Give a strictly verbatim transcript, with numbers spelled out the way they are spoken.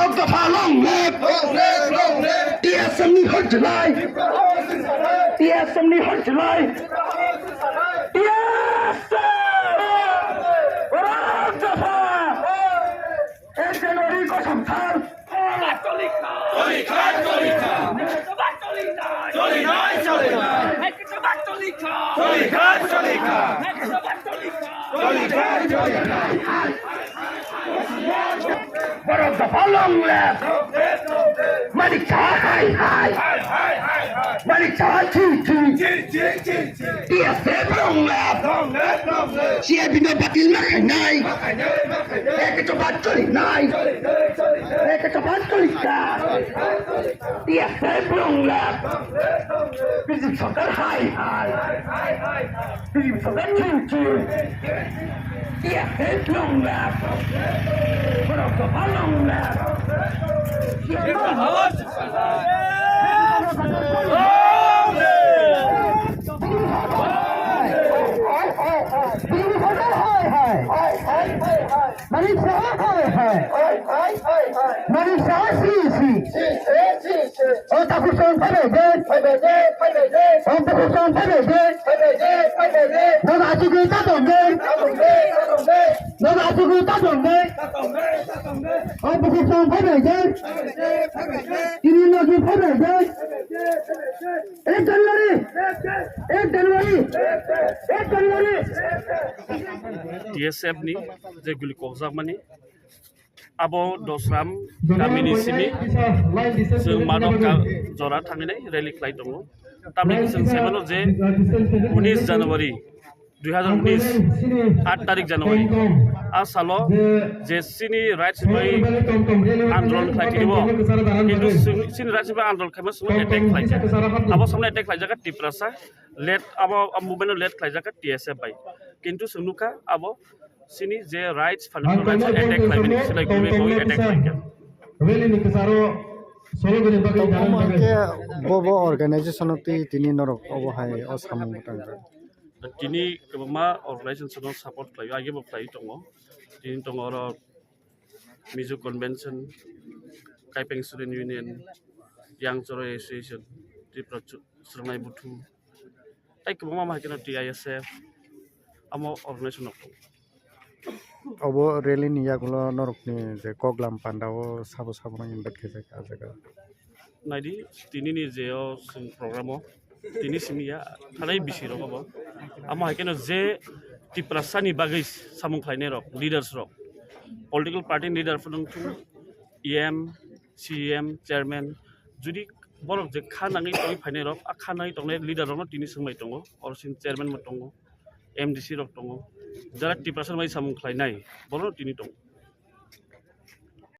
Borok dopha long live. Long live, long live. T S F ni hojlai. T S F ni hojlai. T S F. Borok dopha. Ek January kosom thal. Choli khai, choli khai. Choli nai, choli nai. Choli khai, choli khai. Choli khai, choli khai. Borok dopha long live. Manik Saha hai hai. Manik Saha chi chi. T S F long live. C A B no batil ma khainai. Ek to bat choli nai. Ek to bat choli ka. T S F long live. Bijip sarkar hai hai. Bijip sarkar chi chi. T S F long live. Borok dopha long live. Manik Saha hai hai. Manik Saha si si. O takusong phaibai de. O takusong phaibai de. Nogo achugwi ta tong de. Nogo achugwi ta tong de. O takusong phaibai de. Tini logi phaibai de. Ek January. Ek January. Ek January. T S F ni je guli kokjakmani abo Dosram kamini simi chwng mano ka jora thanginai rally khlai tongo. Tamni chwng saimano je unis January dui hazar unis, aat tarik January, a salo je chini rights bai andolon khlai tinibo, kintu chini rights bai andolon khaima simi attack khlai. Abo samno attack khlai jaka Tiprasa, let abo movement let khlai jaka T S F bai. Kintu chwng nukha abo chini je rights, fundamental rights attack khlaimani silai gurui koi attack khlaikha. Rally ni kwcharo solo gini bagwi Tong dana omo bagwi. Hwnkhe bo bo organization o twi tini norok obo hai o samung bwtang rwkha. Tini kwbangma organization no support khlaio, age bo khlai tongo. Tini tongo oro Mizo Convention, Kaipeng Student Union, Young Choroi Association, Tripura Chu-, Chwrwngnai Buthu, tei kwbangma ma haikhe no T I S F, amo organization rok tongo. Obo rally ni yagulo norokni je koklam panda o sabo sabo no invite khaijak ah jaga. Naidi, tini ni je o chwng program o, tini simi ya, thanai bisi rok obo. Amo hai kheno je Tiprasa ni bagwi samung khlainai rok, leaders rok, political party ni leader phano wngthung, E M, C E M, chairman, judi borok je kha nangwi tongwi phainai rok, a kha nangwi tongnai leader rok no tini swngbai tongo, oro sini chairman bo tongo, M D C rok tongo, jara Tiprasa ni bagwi samung khlainai, borok no tini tongo.